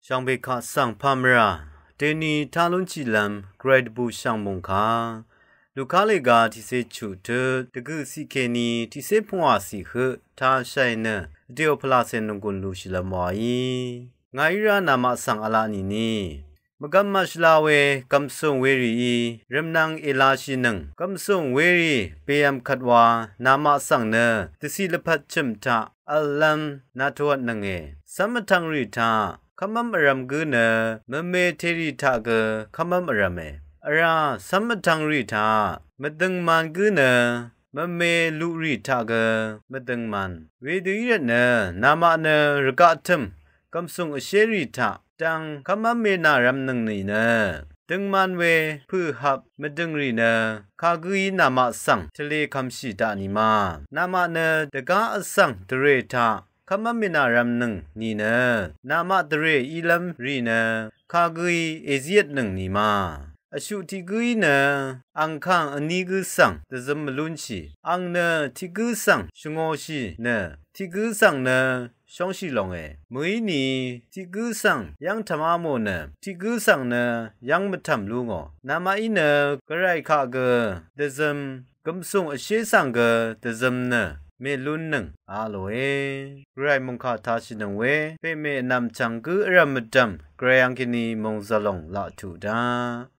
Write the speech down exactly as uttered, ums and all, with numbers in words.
Shvngbe kaq svng pamvrà deni tá lúnshìlv́m gvray dvbùshv̀ng mòngkà Luka lèga tiqsé chuq tøt dvgø̀ ciq kèní tiqsé pvngwà ciq høq tāshàì nø vdèò pvlacè nònggùn lushìlv́m wàí. Ngàí rá namaq svng v̄la nìni mvgvm màshvla we gv̀msùng werìí rvmnvng èlashìnøng gv̀msùng werì bèvm kvt wa namaq svng nø dvciq lvpat chø̀m taq v̀llv́m nà tvhvtnønge. Cv́m vtvngrì taq kv́mv́m vrv̄m gǿ nø mvme terì taq gø kv́mv́m vrv̄me. Vrá cv́m vtvngrì taq mvdøngman gǿ nø mvme luqrì taq gø mvdøngman. Wedø í rvtnø namaq nø rvgaq tø̀m gv̀msùng vshérì taq dvng kv́mv́m menàrv̄mnøng nìnø døngman we pø̀hvp mvdøngrì nø kagǿí namaq svng tvlē kvmshì daq nìma. Namaq nø dvgá vsvng dvrè taq kv́mv́m menàrv̄mnøng nìnø namaq dvrè ílv́m rì nø kagǿí èzívtnøng nìma. Vshuq tiq gǿí nø angkàng vní gǿ svng dvzøm mvlúnshì. Ang nø tiq gǿ svng shvngōshì nø tiq gǿ svng nø shóngshì longe. Mø̀íni tiq gǿ svng yv́ng tvmá mò nø tiq gǿ svng nø yv́ng mvtv̀m lú ngò. Namaqí nø gvray kaq gø dvzøm gv̀msùng vshé svng gø dvzøm nø mèlúnnøng a lòe. Gvray mòngkà tāshìnøng we pèmè vnv̀m chv̀ng gǿ vrv̀m mvdv̀m gvray angkèní mòngzv̀lòng laq tuq daq.